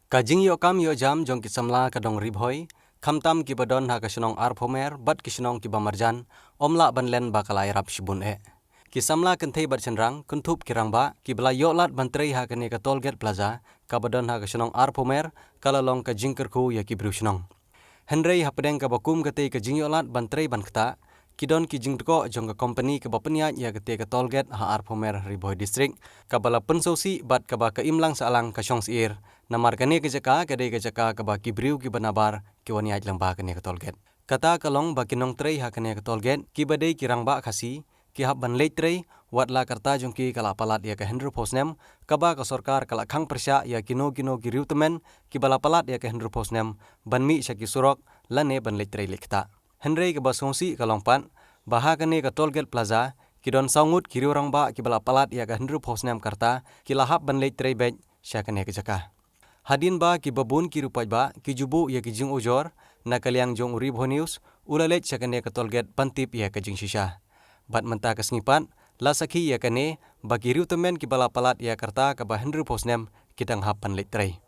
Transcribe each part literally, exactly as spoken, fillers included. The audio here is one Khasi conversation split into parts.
Ka jingïoh kam ïoh jam jong ki samla ka dong Ri Bhoi, khamtam kiba don ha ka shnong Arphumer bad ki shnong kiba marjan, ym lah ban len ba ka la ïarap shibun eh. Ki samla kynthei bad shynrang, kynthup ki rangbah, kiba la ïoh lad ban trei ha kane ka toll gate plaza, kaba don ha ka shnong Arphumer, ka la long ka jingkyrkhu ïa ki briew shnong. Hynrei hapdeng kaba kum katei ka jingïoh lad ban trei ban ktah, ki don ki jingdkoh jong ka kompani kaba pynïaid ïa katei ka toll gate ha Arphumer, Ri Bhoi District, kaba la pynsngewsih bad kaba ka imlang sahlang ka shong syier. Namar kane ka jaka ka dei ka jaka kaba ki briew kiba nabar ki wan ïaid lyngba kane ka toll gate. Kata ka long ba ki nongtrei ha kane ka toll gate, kiba dei ki rangbah Khasi, ki hap ban leit trei, wat la ka rta jong ki ka la palat ïa ka hynriewphew snem, kaba ka sorkar ka la khang pyrshah ïa kino kino ki riewtymmen, kiba la palat ïa ka hynriewphew snem, ban mih sha ki surok, lane ban leit trei leit ktah. Hynrei kaba sngewsih ka long pat, ba ha kane ka toll gate plaza, ki don saw ngut ki riew rangbah kiba la palat ïa ka hynriewphew snem ka rta, ki la hap ban leit trei beit, sha kane ka jaka. Hadien ba kiba bun ki riew paidbah, ki ju buh ïa ki jingujor, na ka liang jong u Ri Bhoi News, u la leit sha kane ka toll gate ban tip ïa ka jingshisha. Bad mynta ka sngi pat, la sakhi ïa kane, ba ki riewtymmen kiba la palat ïa ka rta kaba hynriewphew snem, ki dang hap ban leit trei.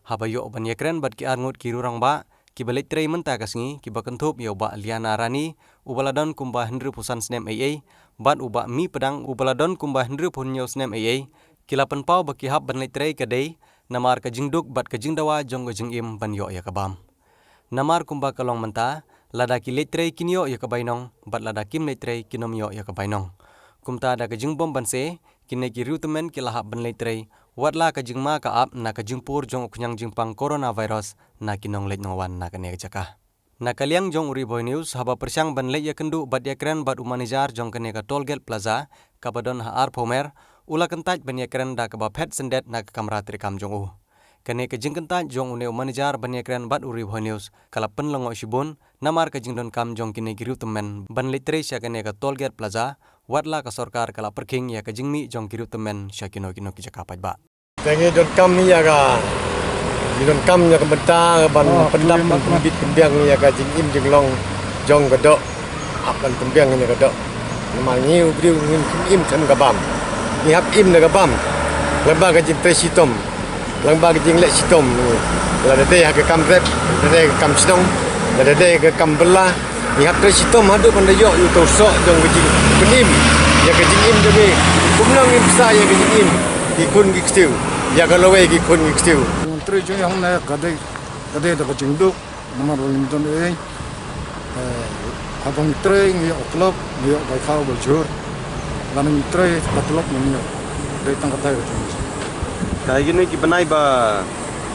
Haba ïoh ban ïakren bad ki arngut ki riew rangbah, kiba leit trei mynta ka sngi, kiba kynthup ïa u Bah Liana Rani, uba la don kumba hynriewphew san snem eiei, bad u Bah Mi Pdang, uba la don kumba hynriewphew hynñiew snem eiei, ki la pynpaw ba ki hap ban leit trei ka dei, namar ka jingduk bad ka jingdawa jong ka jingim ban ïoh ïa ka bam. Namar kumba ka long mynta, lada ki leit trei kin ïoh ïa ka bainong, bad lada kim leit trei kin ym ïoh ïa ka bainong. Kumta da ka jingbym banse, kine ki riewtymmen ki la hap ban leit trei, wat la ka jingma ka ap na ka jingpur jong u khñiang jingpang coronavirus, na ki nongleit nongwan na kane ka jaka. Na ka liang jong u Ri Bhoi News, haba pyrshang ban leit ïakynduh bad ïakren bad u manager jong kane ka toll gate plaza, kaba don ha Arphumer, u la kyntait ban ïakren da kaba phet syndet na ka kamra treikam jong u. Kane ka jingkyntait jong une u manager ban ïakren bad u Ri Bhoi News, ka la pynlyngngoh shibun, namar ka jingdonkam jong kine ki riewtymmen, ban leit trei sha kane ka toll gate plaza, wat la ka sorkar ka la pyrkhing ïa ka jingmih jong ki riewtymmen sha kino kino ki jaka paidbah. Te ngi donkam ïa ka, ngi donkam ïa ka bynta ban pyndap, ban pynbit pynbiang ïa ka jingim jinglong jong ka doh. Hap ban pynbiang ïa ka doh. Namar ngi u briew ngim im tang ka bam. Ngi hap im da ka bam. Lyngba ka jingtrei shitom. Lyngba ka jingleh shitom. Lada dei ha ka kam rep, lada dei ha ka kam shnong, lada dei ha ka kam bylla. Ngi hap trei shitom haduh ban da ïoh ïa uto u soh jong ka jingpynim ïa ka jingim jong ngi. Kumno ngin bsa ïa ka jingim ki khun ki ksiew, ïa ka lawei ki khun ki ksiew. Ngi trei jong ngi hangne ka dei, ka dei da ka jingduk, namar ba ngim don ei. Eh, haba ngi trei ngi ïoh tlop, ngi ïoh bai khaw bai jhur. Lada ngim trei ba tlop ngim ïoh. Dei tang katai ka jingim. Ka kine ki bnai ba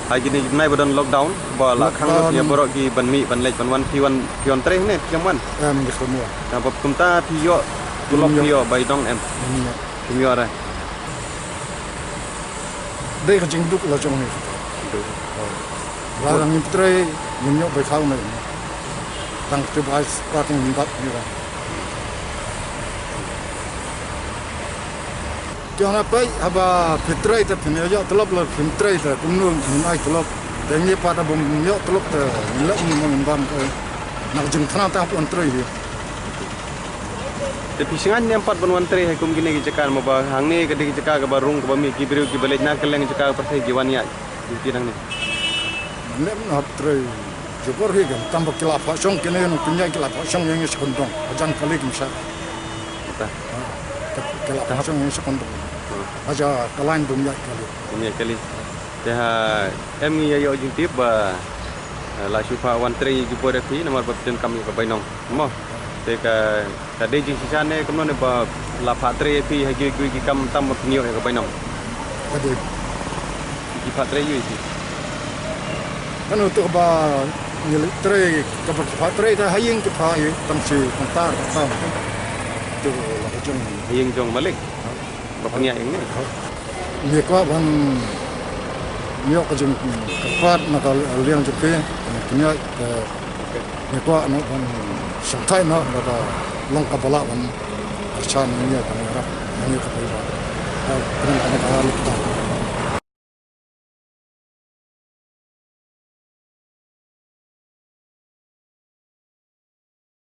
Ha kine ki bnai ba don lockdown, ba la khang lut ïa baroh ki ban mih ban leit ban wan, phi wan, phi wan trei ne phi wan? Em, ngi shu wan. Ka bad kumta phi ïoh, tulop phi ïoh bai dong em? Em, ïoh. Phi ïoh re. Dei ka jingduk la jong ngi. Duk. Lada ngim trei, ngim ïoh bai khaw ne. Tang te bai sparking ngim bat ngi. Te hana peit haba phi trei te phin ïoh tlop, la phim trei te kumno phin ai tlop. Te ngi pat haba ym ïoh tlop te ngi leh kumno ban bam te. Na ka jingthrang te hap wan trei hi. Te phi sngewbha ne em pat ban wan trei ha kum kine ki jaka, namar ba hangne ka dei ki jaka kaba rung kaba mih, ki briew kiba leit na kylleng jaka ka pyrthei ki wan ïaid. Ki dang ne. Lem na hap trei. Jubor hi kan, tang ba ki la phah shong kine, nong pynïaid ki la phah shong ïa ngi shi khyndong. Hajan kali kim shah. Ta. Ha, ki, ki la phah shong ïa ngi shi khyndong. Hmm. Hajan ka lain bym ïaid kali. Bym ïaid kali. Te ha, em ngi ïa ïoh jingtip ba, eh, la shu phah wan trei jubor ïa phi, namar ba phi donkam ïa ka bainong. Mo. Te ka, ka dei jingshisha ne kumno ne ba la phah trei ïa phi ha kiwei kiwei ki kam tam ba phin ïoh ïa ka bainong? Ka dei. Ki phah trei ïa phi? Kano to ba ngi leit trei, kaba ki phah trei te ha ïing ki phah ïa tang shi kyntar kyntar. To la ka jong. Ha ïing jong malik. Ba pynïaid ïa ngi. Ngi kwah ban ïoh ka jingkyrpad na ka liang jong phi, pynïaid, eh, ngi kwah noh ban shangthait noh ba ka long kaba lah ban kyrshan ïa ngi, ban ïarap ïa ngi ka pynïaid. Eh, pynïaid ka lupta.